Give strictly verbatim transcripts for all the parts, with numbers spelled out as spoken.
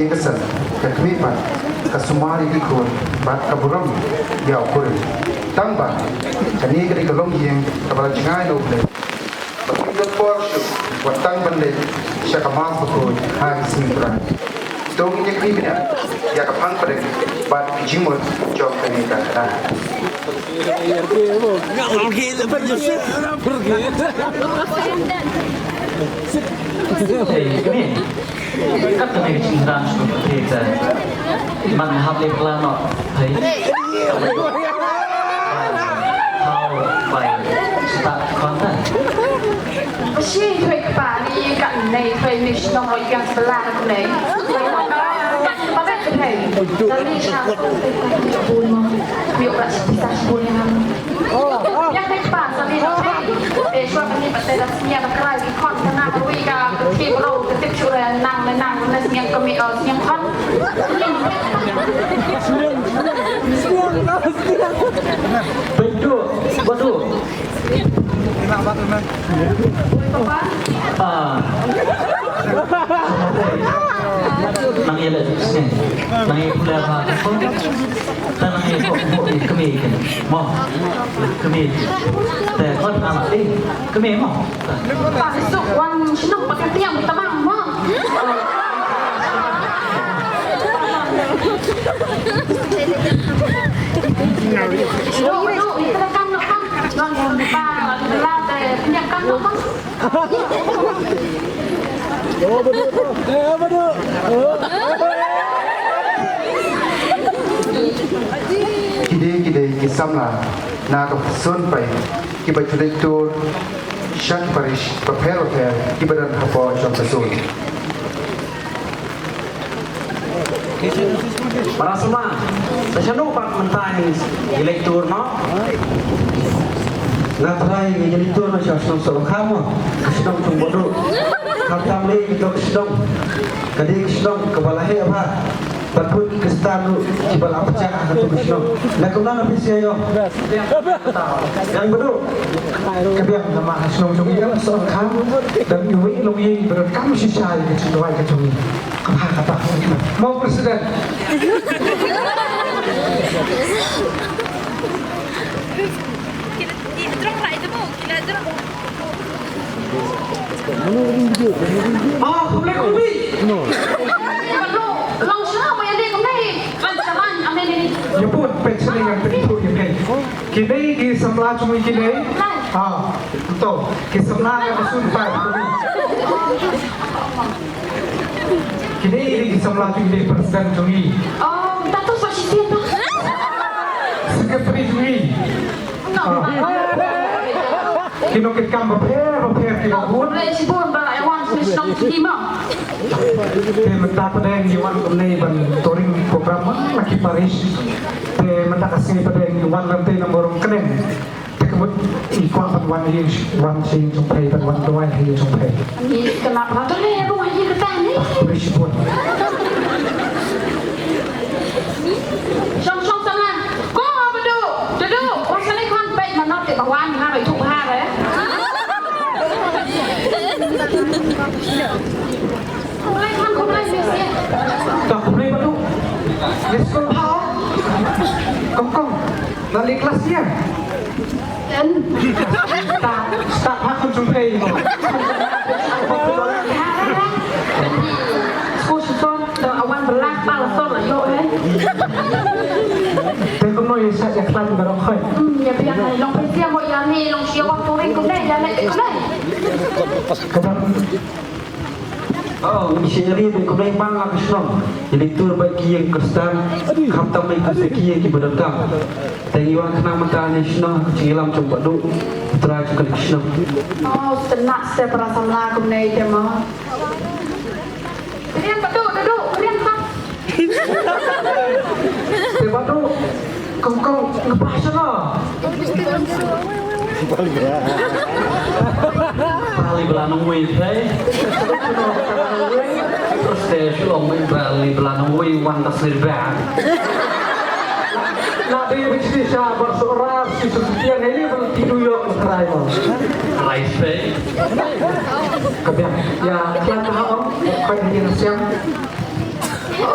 Ka san, ka khmih pat, ka sumar ïa ki khun, bad ka burom ïa u kurim. Tang ba kane ka dei ka longïing kaba la jngai na U Blei. Ba kim don por shuh wat tang ban leit sha ka Mass bakhuid ha ki sngi Trai. To ngin ïa khmih bniah ïa ka phang pdeng bad ki jingmut jong kane ka khana. Hey, come here. Kat kane ka jingdang shu phi te. Man hap leh pla noh. Hei. Hau bai. Start khon ta. Shi thoi kpa ni ka nei thoi ni shnong roi yang selar nei. Thoi kpa ka thoi. Tali sha. Bun mo. Mi ora sha pisa sha bun yang. Ïa, bad pat sa ni, eh, shuwa kane pat te da sñiaw da krai ki khon ka na ka wi ka ki bro ka tip shu re nang le nang le sñiaw ka mi, oh, sñiaw khon. Betul, betul. Ah. Nang ïa leh sñiaw. Nang ïa pule ha. Tang nang ïa ko ko kmie kmie. Mo. Kmie. Te khot nama eh kmie mo. Ba suk wan shnong ba ka tiang tamang mo. Shnong no kan no kan. Nong ba la te tiang kan no kan. Ki dei, ki dei ki samla na ka zone five kiba ju leit tour sha ki parish bapher bapher kiba don hapoh jong ka zone. Para samla, da shano pat mynta ngi leit tour noh? Nga trai ngi leit tour noh sha shnong Sohkham mo, ka shnong Chongboduh. Khamtam lei kito ki shnong, ka dei ki shnong kaba la heh bha. Bad bun ki Khristan ruh kiba la pyrshah ha kato ka shnong. Na kumno na phi sa ïoh? Biang Boduh. Ka biang namar ha shnong jong ngi ka Sohkham. Dang iwei i longïing ba donkam shisha ïa ka jingduwai ka jong ngi. Kaba kata mo President. Ah, khublei khublei. Long sha mo ïa dei khublei. Ban salan ame ni. Ïa bun peit sha ngan peit ïa peit. Kine ki samla jong ngi kine. Ah, to. Ki samla na ka sun pai. Kine ki samla jong ngi, president jong ngi. Oh, ta to sa shi ta. Secretary jong ngi. Ki nongkitkam bapher bapher kiba bun. Khublei shibun ba la wan sha shnong jong ngi mo. Te mynta pat ngi wan kumne ban touring program ma la ki parish. Te mynta ka sngi pat ngi wan lynti na Mawryngkneng. Te ka mut ngi kwah ban wan ïing, wan sha ïing jong phi, ban wan duwai ha ïing jong phi. Ngi kynmaw ba to leh ruh ïa kata ne. Khublei shibun. Shong shong samla. Ko Boduh, Boduh, wan sha ne khun peit manok te ba wan ha bai thuk ha re. Khublei khun, khublei miss. To khublei Boduh. Miss ko ha. Kong kong. Na li klas ïa. Start, start ha khun jong phi mo. Ko shong shong da awan ba la kpa la sor la ïoh eh. Te kumno ïa sha ïa khlaiñ baroh khoit. Hmm, ïa biang ai long phi sia mo ïa ni long sia wang touring kumne ïa ne kumne. Ka dang Oh, ngi shim ïa ri ba kumne man la ka shnong. Ïa ri tur ba ki ïing Khristan, khamtam ba ki ïing kiba donkam. Te ngi wan khnang mynta ne shnong ka jingïalam jong Bah Duh. Trai jong ka shnong. Oh, tynat se para samla kumne te mo. Rian Bah Duh, Bah Duh, rian ka. Te Bah Duh, kong kong, nga ba shano? Bali bala nongwei, hey? Terus te shu ong bali bala nongwei, wan da sir ba. Na dei ba chi sha bar sora, si su tiang, hey, bal tidu yok, trai mo. Trai se. Ka biang, ïa, klan ka ha ong, koi ni na siang.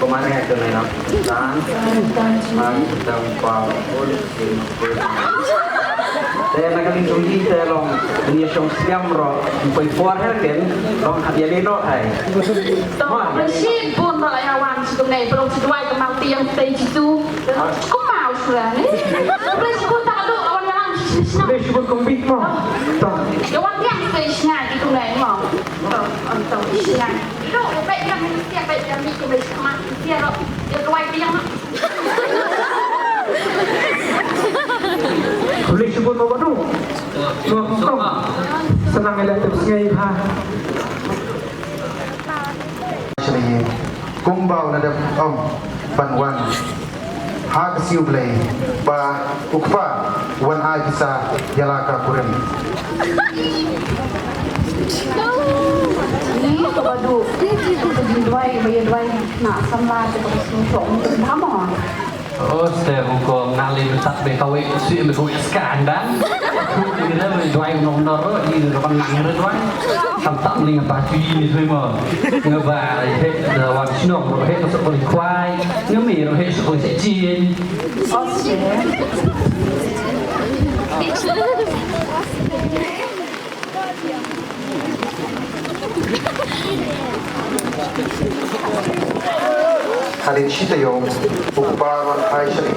Kumne te ne na. Tan. Tan, tan, pa, ul, sin, sin. Te na ka liang jong ngi te long, ngi shong siam ro, poi por ha ken, long ha ïa le no hai. To, ma, shi bun ba la ïa wan sha kumne, ba long sha duwai ka mal tiang te jitu. Kumau sura ni. Please bun ta do wan ïa wan shi shi. Please bun kong bit mo. To. Ïa wan tiang te shi ngai kumne mo. To, to shi ngai. Lo, ïa peit ïa mi, ïa peit ïa mi, kumne shi ma, ïa ro, ïa duwai tiang. Khublei shibun mo badu. Mo kong. Sa nang ïaleh tip sngi ha. Shri, kumba u la dep ong ban wan ha ka siew Blei ba u kpa wan ai pisa ïa la ka kurim. Ni ka badu ka jingduwai ba ïa duwai na samla te ka ba siew shong ba mo. Oh, ste hong kong nang li tak be kawei sui me kawei skan dan. Ni da me duai nong nor ro, ni da kan nang re duai. Tam tam ni ngapa tu ni tu mo. Ngaba he da wan shnong ro he so ko kwai. Ngami ro he so ko se chin. Oh, ste. Hadien shi taïew, u kpa u la phai sha ri,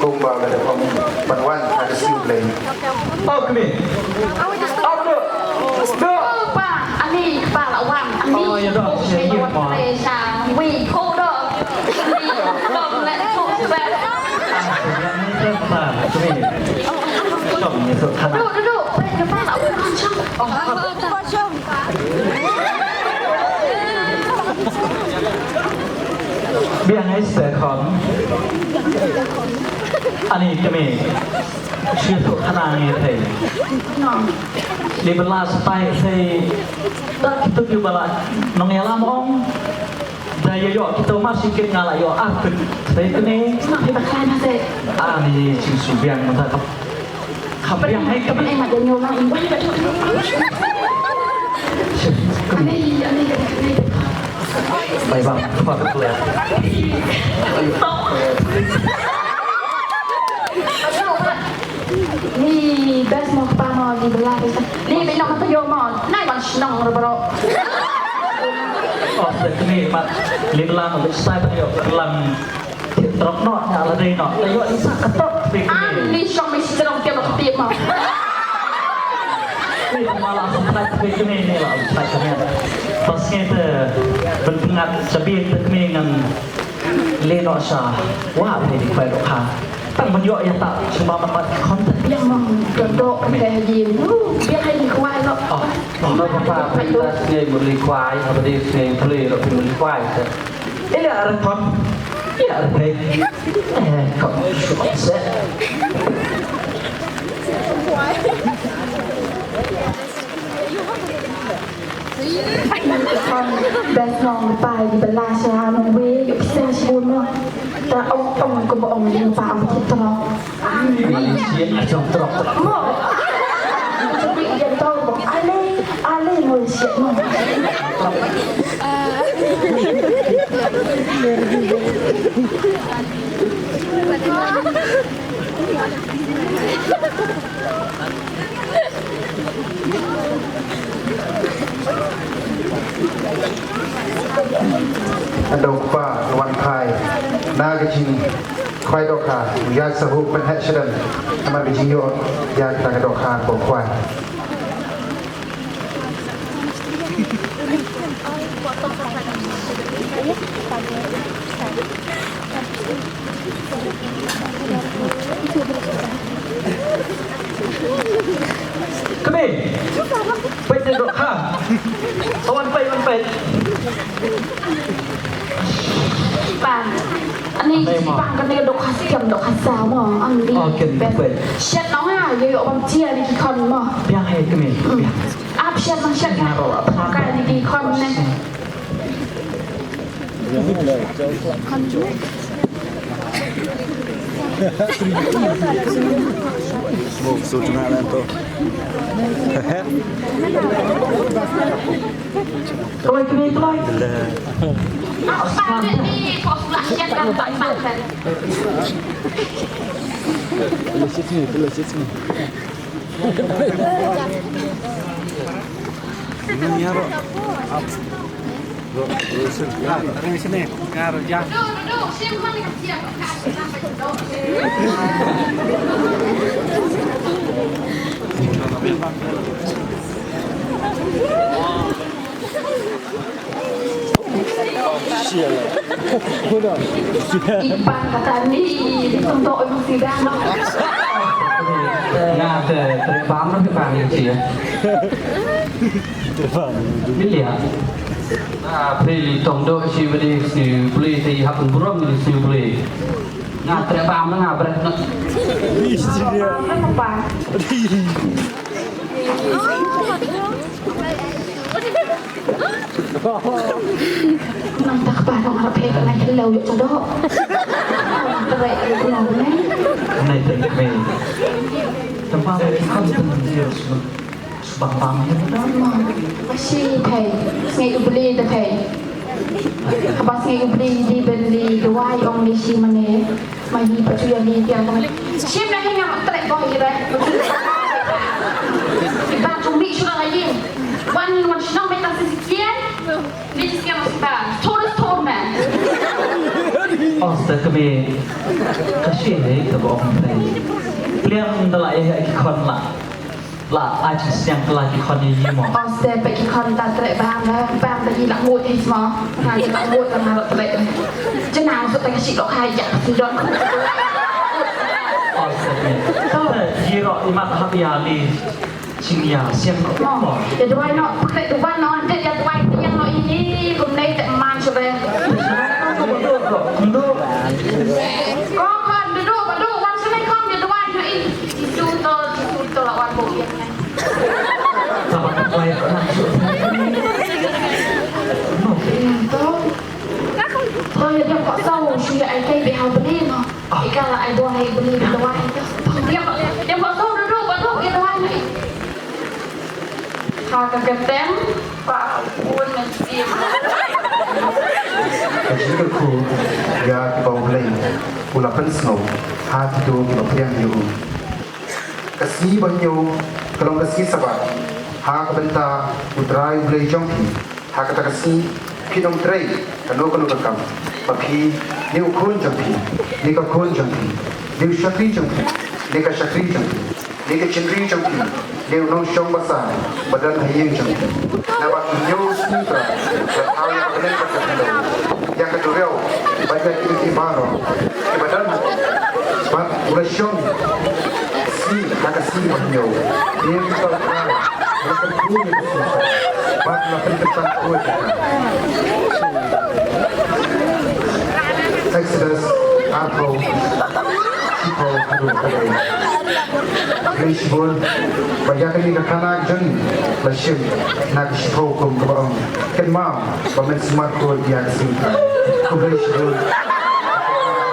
kumba la dep ong, ban wan ha ka siew Blei. Ap kmie. Ap duk. Duk. Kpa, ani kpa la wan. Ani. Oh, ïa duk. Kpa la wan. Kpa la wan. Kpa la wan. Kpa la wan. Kpa la wan. Kpa la wan. Duk, duk, duk. Kpa la wan. Biang ai ste khon. Ani kmie. Shu tu khana ngi thei. Ni bela stai thei. Da kitu ki bela nong ïalam ong. Da ïa ïoh kitu mar shi kit nga la ïoh ar kit. Thei kmie. Ani shu shu biang mata kap. Kham biang hai ka bang ai ma janyo ma i wai ba tu. Ani, ani, ani. Bai bang, kham biang. Ni best mo kpa mo ni bela best. Ni bino kata yo mo. Nai bang shnong ro bro. Oh, ni mat. Ni bela mo sai ba yo lang. Trok noh, nya la dei noh. Ayo, isa ketok, ani shong mi strong ke bak tip mo. Mala sa pynlait kmie kmie ne la pynlait kmie. Pas ngi te ban pyngat sa biang te kmie ngan leh noh sa. Wah, phi dei khwai dohkha. Tang ban ïoh ïa ta sumba mat mat khon te. Ïa mong doh doh te ha ïing. Biang ha ïing khwai noh. Oh, oh. Mama papa phi ta sngi mut lei khwai, ha ba dei sngi phi lei doh phi mut lei khwai te. Ila ar khon. Ila ar khon. Eh, khon. Set. Best nong pai di bela sha nong we, yu kisa shibun no. Ta ong ong ko ba ong di pa ong ki trok. Malaysia ajong trok. Mo. Tapi dia tahu ba ale ale Malaysia no. Ado kpa wan phai na ka jingkhwai dohkha, u ïaid sahuk ban heh sha dang namar ka jingïoh ïa kata ka dohkha ba u khwai. Kmie. Peit ïa dohkha. Wan peit, wan peit. Bang. Ani bang kane dohkha skhem dohkha sa mo. Ang di. Oh, ken peit. Shet nong ha, ïoh ïoh bam jia ni ki khon mo. Biang hai kmie. Biang. Ap shet nong shet. Nga ro ap. Ka ni ki khon ne. Smoke, so tonight, man, to. Kawai kini tuai. Ini ya, Ro. Iban kata ni, untuk orang sidang. Nga te, te bam no, te bam ni sia. Bilia. Ah, peli tong do si beli si beli si hap burom ni si beli. Nga trek bam nga bret na. Apa? Nang tak pa nang harap he kana hello yo todo. Trek yo kuna ni. Nai trek me. Tempat kan tu dia. Bang bang. Shi pei, sngi u bli da pei. Haba sngi u bli di ben di dawai ong di shi mane. Ma hi pa chuya di tiang kong. Shim na hi ngam trek boh hi re. Ba chung mi shura la yin. Wan wan shnong beta si sikian. Ni sikian ma sipa. Tourist tour man. Os ta kami. Kashi ni ka boh pei. Pliang da la eh ki khon la. La, ai, sñiang kylla ki khon ïa i mo. Ose, peit ki khon ta treh bam, bam da i la ngut hi mo. Nga i la ngut nga la treh. Jnang sut ta ka shi dohkha ïa ka sdon. Ose. Te i roh i mat hap ïa li. Sñiang sñiang mo. Ïa duwai noh, peit duwai noh, ante ïa duwai ïa noh i ni kumne te man sube. Kumdo. Ko khon dudu badu wan sene khon ïa duwai noh i. Jisu to, Jisu to la wan bo ïa. Ko ïa diam ko sau shu ïa ai kai be hau beli no. Ika la ai dua hai beli dua hai. Diam diam ko sau dua dua dua ïa dua hai. Ha ka kyrteng pa un na sim. Ka jingkyrkhu ïa ki bawblei u la pynsngew ha kito kiba pdiang ïa u. Ka sngi ba hynñiew ka long ka sngi Sabbath ha ka bynta U Trai U Blei jong phi. Ha kata ka sngi phin ym trei kano kano ka kam, ma phi ne u khun jong phi ne ka khun jong phi ne u shakri jong phi ne ka shakri jong phi. Ïa ka jingri jong ki, ïa u nongshong basa ba don ha ïing jong ki. Naba ki hynñiew sngi Trai, la thaw ïa ka bneng bad ka khyndew, ïa ka duriaw bad ïa ki, ki baroh kiba don ha ki. Bad u la shong sngi ha ka sngi ba hynñiew. Ïa ki thaw Trai, la kyntu ïa ka sngi bad la pynkyntang khuid ïa ka. Exodus arphew, shiphew haduh khathynriew. Khublei shibun ba ïa kane ka khana ka jong ngi la shim na ka shiphew kum kaba ong, kynmaw ba men sumar khuid ïa ka sngi Trai. Khublei shibun.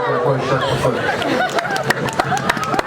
Ïa poi sha ka poi.